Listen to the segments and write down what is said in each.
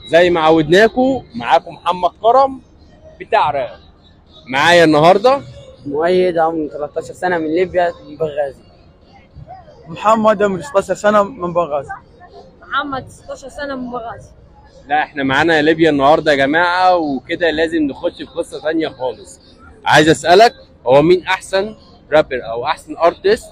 زي ما عودناكم، معاكم محمد كرم بتاع راب. معايا النهارده مؤيد، عمري 13 سنة من ليبيا، من بنغازي. محمد، عمري 16 سنة من بنغازي. محمد، 16 سنة من بنغازي. لا، احنا معانا ليبيا النهارده يا جماعه، وكده لازم نخش في قصة ثانية خالص. عايز اسالك، هو مين احسن رابر او احسن artist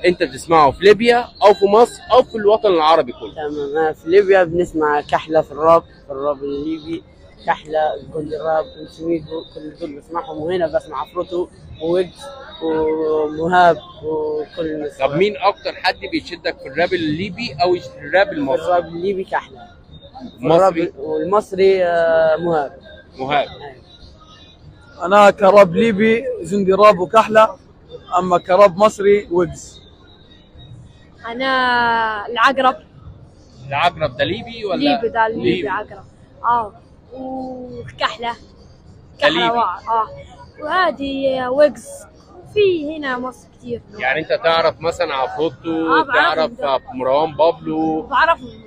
انت بتسمعه في ليبيا او في مصر او في الوطن العربي كله؟ تمام، في ليبيا بنسمع كحلة في الراب الليبي، كحلة، جولد راب، سويدو، كل دول بسمعهم. وهنا بسمع عفروتو وويجز ومهاب وكل الناس. طب مين اكتر حد بيشدك في الراب الليبي او الراب المصري؟ الراب الليبي كحلة. مصري؟ والمصري مهاب. مهاب. أيوة. انا كراب ليبي زندي راب وكحلة، اما كراب مصري ويجز. أنا العقرب. العقرب ده ليبي ولا؟ ليبي، ده الليبي عقرب، وكحلة. كحلة. ليبي. وعادي ويجز، في هنا مصر كتير. يعني انت تعرف مثلا عفروتو؟ آه، بعرفهم. تعرف مروان بابلو؟ بعرفهم.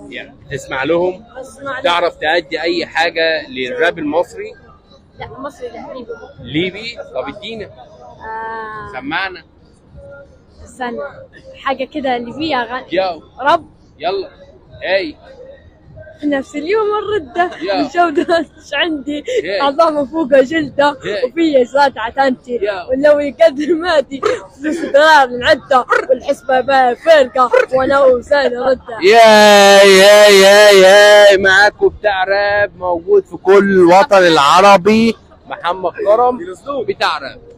يعني بتسمع لهم؟ بسمع. تعرف تأدي اي حاجة للراب المصري؟ لا، مصري لا، ليبي. ليبي؟ طب ادينا، سمعنا. استنى، حاجة كده ليبية يا رب. يلا اي. في نفس اليوم الردة يا. الجودة مش عندي. يا. عظامة فوق جلدة. يا. وفي زاد عتانتي. يا. ولو يقدر ماتي فلوس دولار من عدة، والحسبة بها فرقة، وانا وساني ردة. يا يا يا يا، معاكم بتاع راب موجود في كل الوطن العربي، محمد كرم بتاع راب.